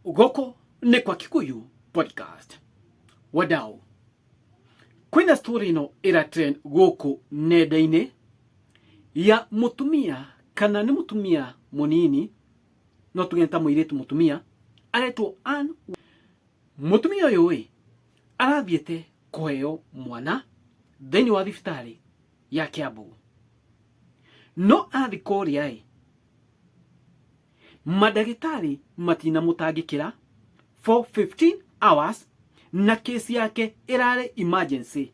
Gũkũ nĩ kwa Kikuyu Podcast. Wadau, kwĩna story ĩno ĩra trend gũkũ nenda-inĩ ya mũtumia, kana nĩ mũtumia mũnini, no tuge ta mũirĩtu mũtumia aretwo Ann. Mũtumia ũyũ ĩ arathiĩte kũheo mwana thĩinĩ wa thibitarĩ ya Kiambu, no athiĩ kũrĩa ĩ mandagĩtarĩ matinamũtangĩkĩra for 15 hours, na kesi yake ĩrarĩ emergency.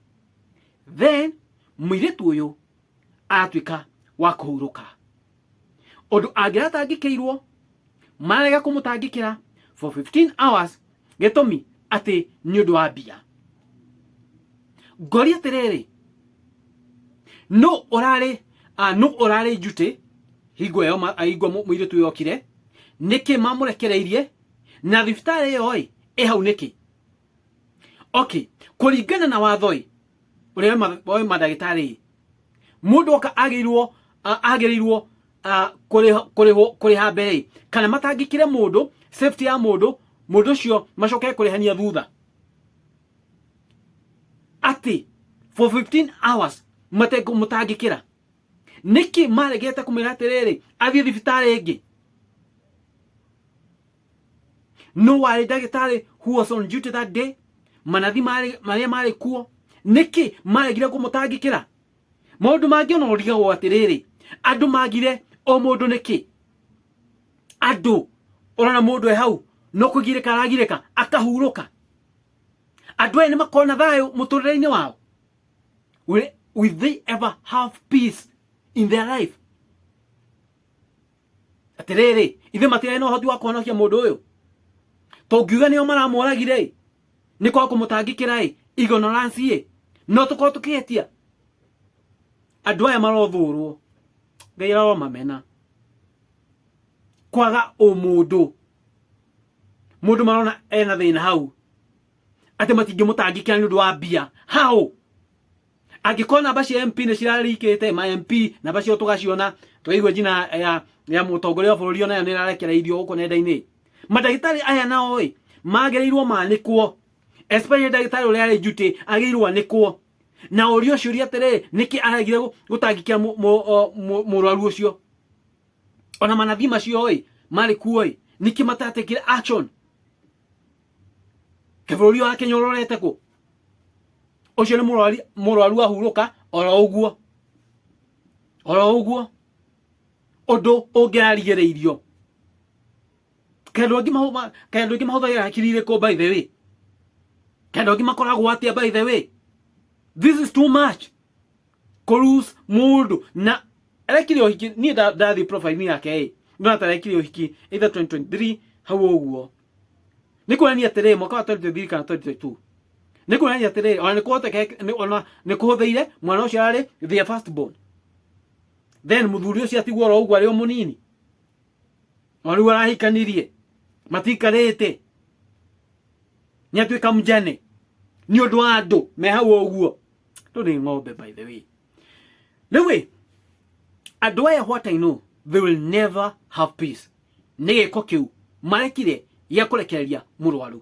Then mũirĩtu ũyũ aratuĩka wa kũhurũka, ũndũ angĩratangĩkĩirwo marega kũmũtangĩkĩra for 15 hours, gĩtũmi atĩ nĩ ũndũ wa mbia. Ngori atĩrĩrĩ, no ũrarĩ no ũrarĩ duty hingo ĩyo hingo mũirĩtu ũyũ okire? Nĩkĩ mamũrekereirie na thibitarĩ ĩyo ĩ ĩ hau nĩkĩ? Okay, kũringana na watho ĩ ũrĩa wĩ mandagĩtarĩ ĩ, mũndũ oka agĩrĩirwo kũrĩha mbere ĩ, kana matangĩkĩre mũndũ safety ya mũndũ, mũndũ ũcio macoke kũrĩhania thutha? Atĩ for 15 hours matekũmũtangĩkĩra, nĩkĩ maregete kũmwĩra atĩrĩrĩ athiĩ thibitarĩ ĩngĩ? No warĩ ndagĩtarĩ who was on duty that day, manathi marĩa marĩ kuo, nĩkĩ maregire kũmũtangĩkĩra? Maũndũ mangĩ ona ũrigagwo atĩrĩrĩ, andũ magire o mũndũ nĩkĩ? Andũ ũrona mũndũ e hau no kũgirĩka aragirĩka akahurũka. Andũ aya nĩ makona thayũ mũtũrĩre-inĩ wao? Will they ever have peace in their life? Atĩrĩrĩ, ithuĩ matirarĩ na ũhoti wa kũhonokia mũndũ ũyũ? Tũngiuga nĩo maramũragire ĩ, nĩ kwaga kũmũtangĩkĩra ĩ, ignorance ĩ, no tũkorwo tũkĩhĩtia. Andũ aya marothũrwo, Ngai aromamena kwaga ũmũndũ. Mũndũ marona ena thĩna hau atĩ matingĩmũtangĩkĩra nĩ ũndũ wa mbia. How? Angĩkorwo namba cia MP nĩ cirarikĩte, ma MP namba cio tũgaciona, tũkaigua njina ya mũtongoria wa bũrũri onayo nĩ ĩrarekereirio gũkũ nenda-inĩ. Mandagĩtarĩ aya nao ĩ magĩrĩirwo manĩkwo, especially ndagĩtarĩ ũrĩa arĩ duty agĩrĩirwo anĩkwo na ũrio ciũria atĩrĩrĩ, nĩkĩ aregire gũtangĩkĩra mũrwaru ũcio? Ona manathi macio ĩ marĩ kuo ĩ, nĩkĩ matatekire action? Ke bũrũri wa Kenya ũrorete kũ? Ũcio nĩ mũrwaru ahurũka oro ũguo, oro ũguo, ũndũ ũngĩrarigĩrĩirio. Kaĩ andũ aingĩ mahũthagĩra hakiri irĩkũ, by the way? Kaĩ andũ angĩ makoragwo atĩa, by the way? This is too much kũrus mũndũ na arekire ũhiki. Niĩ ndathiĩ profile yake ĩ, ndona ta arekire ũhiki either 2023 hau ũguo. Nĩ kuonania atĩrĩrĩ, mwaka wa 2023 kana 2022, nĩ kuonania atĩrĩrĩ, ona nĩ kũhoteke ona nĩ kũhũthĩire mwana ũcio ararĩ their first born. Then mũthuri ũcio atigwo oro ũguo arĩ o mũnini, o rĩu arahikanirie, matikarĩte, nĩ atuĩka mjane nĩ ũndũ wa andũ me hau ũguo. Tũ nĩ ng'ombe, by the way. Rĩu ĩ andũ aya, what I know, they will never have peace nĩ gĩko kĩu marekire gĩa kũrekereria mũrwaru.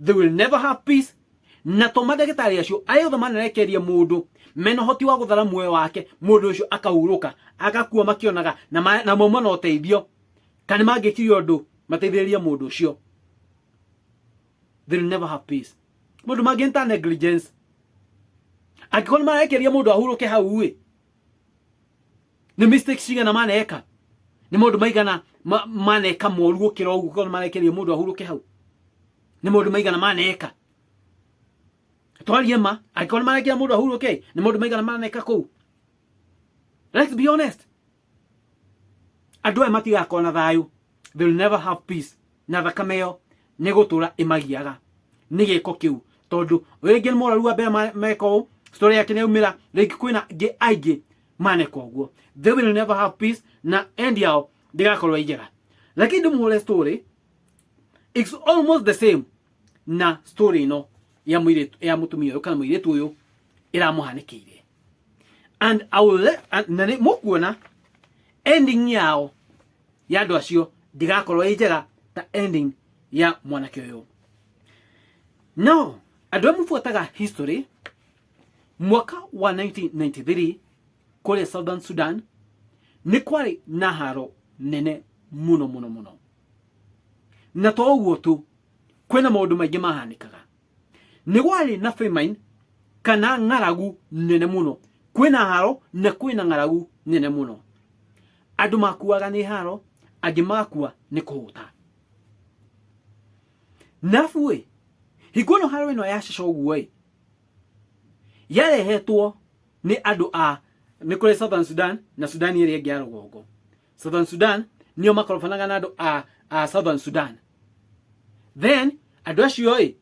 They will never have peace. Na to mandagĩtarĩ acio, arĩa othe manarekereria mũndũ mena ũhoti wa gũthara muoyo wake, mũndũ ũcio akahurũka agakua makĩonaga na mauma na ũteithio, kana mangĩkire ũndũ mateithĩrĩrie mũndũ ũcio. They will never have peace. Mũndũ mangĩ nĩ ta negligence. Angĩkorwo nĩ marekeria mũndũ ahurũke hau ĩ, nĩ mistakes cigana maneka? Nĩ maũndũ maigana maneka moru gũkĩra ũguo? Korwo nĩ marekeria mũndũ ahurũke hau, nĩ maũndũ maigana maneka? Twarie ma, angĩkorwo nĩ marekera mũndũ ahurũke, nĩ maũndũ maigana maneka kũu? Let's be honest, andũ aya matigakorwo na thayũ. They will never have peace, na thakame ĩyo nĩ gũtũra ĩmagiaga nĩ gĩko kĩu, tondũ rĩngĩ nĩ mũrwaru wa mbere meka ũũ, story yake nĩ yaumĩra, rĩngĩ kwĩna angĩ aingĩ maneka ũguo. They will never have peace, na end yao ndĩgakorwo ĩ njega. Lakini ndĩmũhũre story, it's almost the same na story ĩno ya mũirĩtu, ya mũtumia ũyũ kana mũirĩtu ũyũ ĩramũhanĩkĩire, and I will let, and, na nĩ mũkuona ending yao ya andũ acio ndĩgakorwo ĩ njega ta ending. Ya mwanake ũyũ. No andũ arĩa mũbuataga history, mwaka wa 1993 kũrĩa Southern Sudan nĩ kwarĩ na haro nene mũno mũno mũno, na to ũguo tu, kwĩna maũndũ maingĩ mahanĩkaga. Nĩ gwarĩ na famine kana ng'aragu nene mũno, kwĩna haro na kwĩna ng'aragu nene mũno. Andũ makuaga nĩ haro, angĩ magakua nĩ kũhũta. Nabu ĩ hingo ĩno haro ĩno ya cica ũguo ĩ yarehetwo nĩ andũ a nĩ kũrĩ Southern Sudan na Sudan ĩrĩa ĩngĩ ya rũgongo. Southern Sudan nĩo makorobanaga na andũ a Southern Sudan. Then andũ acio ĩ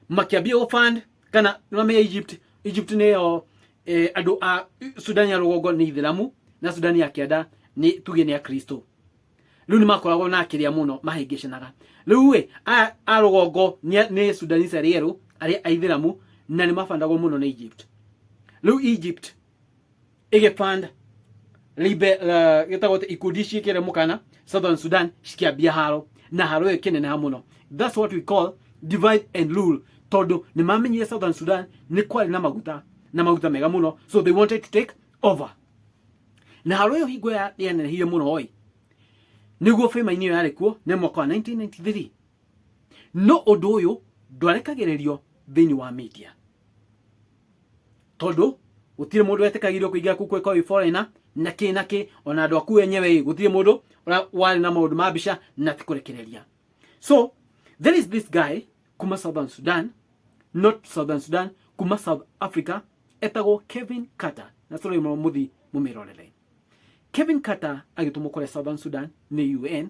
makĩambia gũ fund kana nĩmamenya Egypt. Egypt nĩyo andũ a Sudan ya rũgongo nĩ Ithĩramu na Sudan ya kĩanda nĩ tuge nĩ Akristo. Rĩu nĩ makoragwo na kĩrĩa mũno mahĩngĩcanaga. Rĩu ĩ aya a rũgongo nĩ Sudanese arĩa erũ, arĩa Aithĩramu, na nĩ mabandagwo mũno nĩ Egypt. Rĩu Egypt ĩgĩband libe gĩtagwo atĩ ikundi ici ikĩre mũkana Southern Sudan cikĩambia haro, na haro ĩyo ĩkĩneneha mũno. That's what we call divide and rule, tondũ nĩ mamenyire Southern Sudan nĩ kwarĩ na maguta, na maguta mega mũno, so they wanted to take over. Na haro ĩyo hingo yanenehire mũno ĩ nĩguo famine ĩyo yarĩ kuo nĩ mwaka wa 1993. No ũndũ ũyũ ndwarekagĩrĩrio thĩinĩ wa media, tondũ gũtirĩ mũndũ wetĩkagĩrio kũingĩra kũu kwĩka wĩ foreigner na kĩ na kĩ. Ona andũ aku enyewe ĩ, gũtirĩ mũndũ ũrĩa warĩ na maũndũ ma mbica na ti kũrekereria. So there is this guy kuma Southern Sudan, not Southern Sudan, kuma South Africa, etagwo Kevin Carter, na tũrĩ mũthi mũmĩrorere. Kevin Carter agĩtũmwo kũrĩa Southern Sudan nĩ UN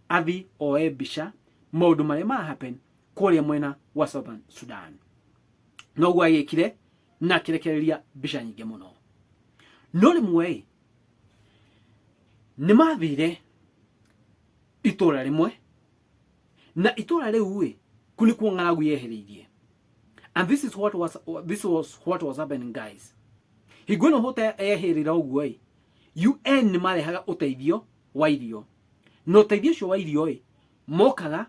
athi oe mbica maũndũ marĩa mara happen kũrĩa mwena wa Southern Sudan. Noguo agĩkire na akĩrekereria mbica nyingĩ mũno. No rĩmwe ĩ nĩ mathire itũra rĩmwe, na itũra rĩu ĩ kũ nĩkuo ng'aragu yehereirie. And this was what was happening, guys. Hingo ĩno hũta yeherera ũguo ĩ, UN nĩ marehaga ũteithio wa irio, na ũteithio ũcio wa irio ĩ mokaga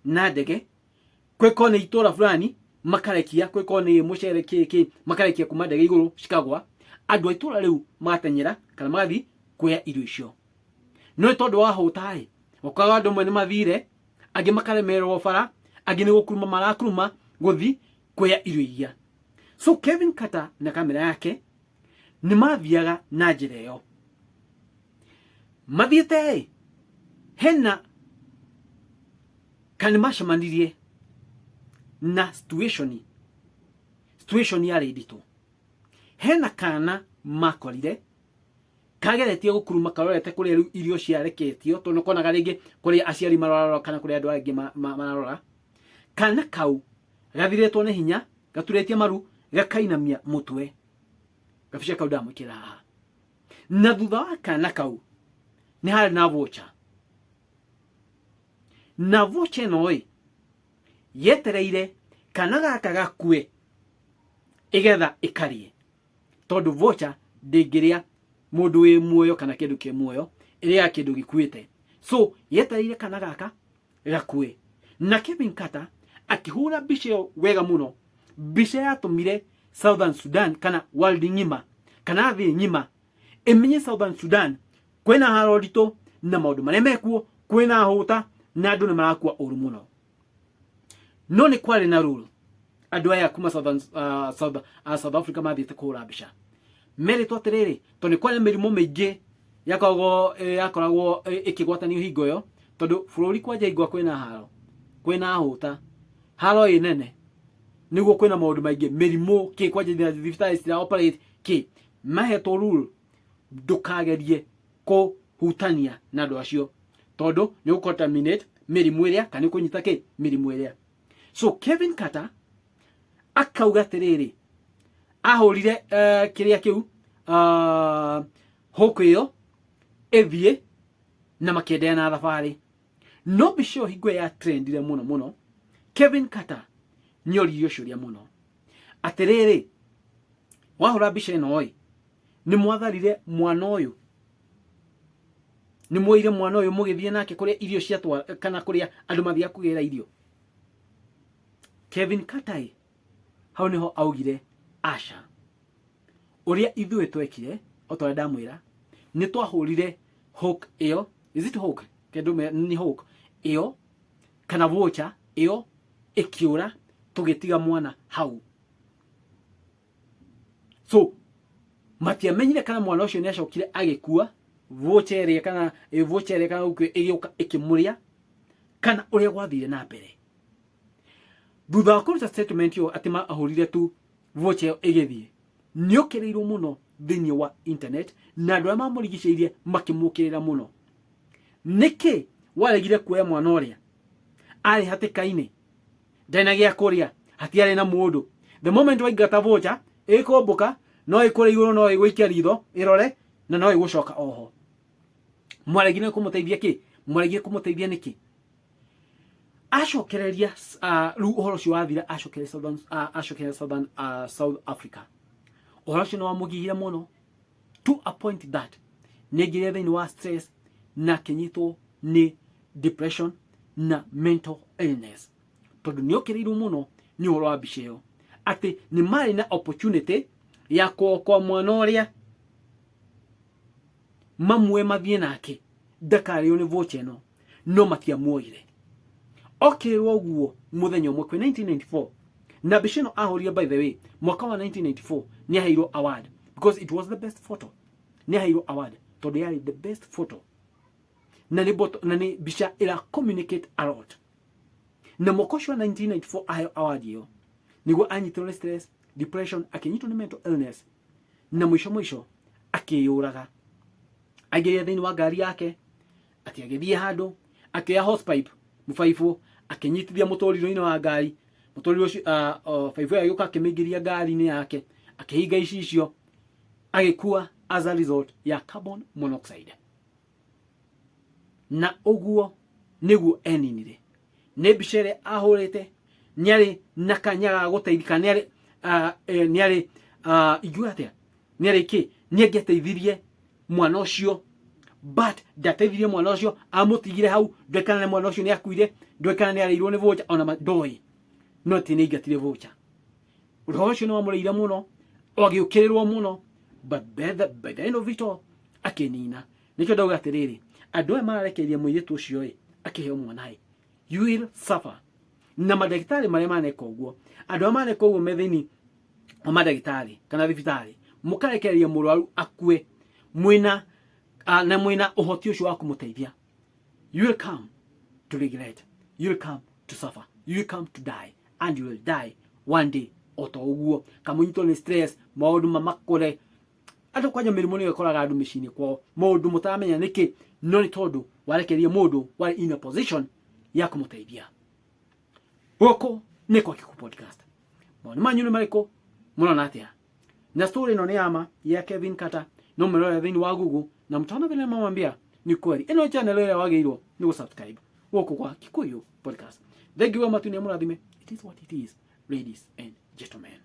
na ndege. Kwĩko nĩ itũra fulani makarekia, kwĩko nĩ mũcere kĩ kĩ, makarekia kuma ndege igũrũ, cikagwa, andũ a itũra rĩu magatenyera kana magathiĩ kuoya irio icio. No nĩ tondũ wa hũta ĩ, ũkoraga andũ amwe nĩ mathire, angĩ makaremererwo bara, angĩ nĩ gũkuruma marakuruma gũthi kuoya irio iria. So Kevin Carter na kamera yake nĩ mathiaga na njĩra ĩyo. Mathiĩte ĩ hena kana nĩ macemanirie na situation yarĩ nditũ. Hena kana makorire kageretie gũkuruma karorete kũrĩa rĩu irio ciareketio, tondũ nĩkonaga rĩngĩ kũrĩa aciari mararora kana kũrĩa andũ angĩ mararora. Kana kau gathirĩtwo nĩ hinya, gaturĩtie maru, gakainamia mũtwe. Gabica kau ndamwĩkĩra haha. Na thutha wa kana kau nĩ harĩ na vulture, na vulture ĩno ĩ yetereire kana gaka gakue ĩgetha ĩkarĩe, tondũ vulture ndĩngĩrĩa mũndũ wĩ muoyo kana kĩndũ kĩ muoyo, ĩrĩaga kĩndũ gĩkuĩte. So yetereire kana gaka gakue. Na Kevin Carter akĩhũra mbica ĩyo wega mũno, mbica yatũmire Southern Sudan kana world ng'ima kana thĩ ng'ima ĩmenye Southern Sudan kwĩna haro nditũ na maũndũ marĩa mekuo, kwĩna hũta na andũ nĩ marakua ũru mũno. No nĩ kwarĩ na rule. Andũ aya kuma South Africa mathiĩte kũhũra mbica merĩtwo atĩrĩrĩ, tondũ nĩ kwarĩ na mĩrimũ mĩingĩ yakoragwo ĩkĩgwatanio hingo ĩyo, tondũ bũrũri kwanja hingo kwĩna haro, kwĩna hũta, haro ĩ nene, nĩguo kwĩna maũndũ maingĩ, mĩrimũ kĩ, kwanja thibitarĩ citira operate kĩ. Mahetwo rule ndũkagerie kũhutania na andũ acio, tondũ nĩ gũ-contaminate mĩrimũ ĩrĩa kana nĩ kũnyita kĩ mĩrimũ ĩrĩa. So Kevin Carter akauga atĩrĩrĩ, ahũrire kĩrĩa kĩu hũkũ ĩyo ĩthiĩ na makĩenderea na thabarĩ. No mbica ĩyo hingo ya trendire mũno mũno, Kevin Carter nĩ oririo ciũria mũno atĩrĩrĩ, wahũra mbica ĩno ĩ, nĩ mwatharire mwana ũyũ, nĩ mwoire mwana ũyũ mũgĩthiĩ nake kũrĩa irio ciatwa kana kũrĩa andũ mathiaga kũgĩra irio? Kevin Carter hau niho augire aca ũrĩa ithuĩ twekire o ta ũrĩa ndamwĩra nĩ twahũrire hook ĩyo, is it hook? Kĩndũ nĩ hook ĩyo kana vulture ĩyo ĩkĩũra tũgĩtiga mwana hau. So matiamenyire kana mwana ũcio nĩ acokire agĩkua vulture ĩrĩa kana vulture ĩrĩa kana hook ĩgĩũka ĩkĩmũrĩa kana ũrĩa gwathire na mbere. Thutha wa kũruta statement ĩyo atĩ mahũrire tu vulture ĩyo ĩgĩthiĩ, nĩ okĩrĩirwo mũno thĩinĩ wa internet na andũ arĩa mamũrigicĩirie makĩmũkĩrĩra mũno. Nĩkĩ waregire kuoya mwana ũrĩa arĩ hatĩka-inĩ, ndarĩ na gĩa kũrĩa, hatiarĩ na mũndũ? The moment waingata vulture ĩkũmbũka, no ĩkũrĩ igũrũ, no ĩgũikia ritho ĩrore na no ĩgũcoka oho. Mwaregire kũmũteithia kĩ? Mwaregire kũmũteithia nĩkĩ? Acokereria rĩu ũhoro ũcio wathira, acokereria Southern, acokereria Southern, South Africa. Ũhoro ũcio nĩ wamũgigire mũno to a point that nĩ aingĩrire thĩinĩ wa stress na akĩnyitwo nĩ depression na mental illness, tondũ nĩ okĩrĩirwo mũno nĩ ũhoro wa mbica ĩyo atĩ nĩ marĩ na opportunity ya kuokoa mwana ũrĩa mamwe mathiĩ nake ndakarĩo nĩ vulture ĩno, no matiamuoire. Okĩrĩrwo ũguo mũthenya ũmwe kwĩ 1994 na mbica ĩno ahũrire, by the way, mwaka wa 1994 nĩ aheirwo award because it was the best photo. Nĩ aheirwo award tondũ yarĩ the best photo na nĩ na nĩ mbica ĩra communicate a lot. Na mwaka ũcio wa 1994 aheo award ĩyo nĩguo anyitirwo nĩ stress, depression, akĩnyitwo nĩ mental illness na mũico mũico akĩyũraga. Aingĩrire thĩinĩ wa ngari yake atĩ agĩthiĩ handũ akĩoya hosepipe, mũbaibũ, akĩnyitithia mũtũrirũ-inĩ wa ngari. Mũtũrirũ ũcio, baibũ ĩyo agĩũka akĩmĩingĩria ngari-inĩ yake, akĩhinga icicio, agĩkua as a result ya carbon monoxide. Na ũguo nĩguo eninire. Nĩ mbica ĩrĩa ahũrĩte nĩarĩ na kanya ga gũteithia kana nĩarĩ nĩarĩ ingiuga atĩa, nĩarĩ kĩ, nĩangĩateithirie mwana ũcio, but ndateithirie mwana ũcio, amũtigire hau. Ndwekana nĩ mwana ũcio nĩ akuire, ndwekana nĩ arĩirwo nĩ vulture ona ndoĩ, no atĩ nĩ aingatire vulture. Ũhoro ũcio nĩ wamũrĩire mũno, agĩũkĩrĩrwo mũno, but by the end of it all akĩnina. Nĩkĩo ndauga atĩrĩrĩ, andũ aya mararekereria mũirĩtu ũcio ĩ akĩheo mwana ĩ, you will suffer. Na mandagĩtarĩ marĩa maneka ũguo, andũ arĩa maneka ũguo me thĩinĩ wa mandagĩtarĩ kana thibitarĩ, mũkarekereria mũrwaru akue mwĩna na mwĩna ũhoti ũcio wa kũmũteithia, you will come to regret, you will come to suffer, you will come to die, and you will die one day. O ta ũguo kamũnyitwo nĩ stress, maũndũ mamakũre andũ kwanja mĩrimũ nĩyo ĩkoraga andũ mĩciĩ-inĩ kwao, maũndũ mũtaramenya nĩkĩ, no nĩ tondũ warekereria mũndũ warĩ in a position ya kũmũteithia. Gũkũ nĩ kwa Kikuyu Podcast. Mawoni manyu nĩ marĩkũ? Mũrona atĩa? Na story ĩno nĩ yama ya Kevin Carter, no mwĩrore thĩinĩ wa Google na mtaona vile mamwambia ni kweli. Ĩno channel ĩrĩa wagĩrĩirwo nĩ gũsubscribe gũkũ kwa Kikuyu Podcast. Thank you very much, nĩ mũrathime. It is what it is, ladies and gentlemen.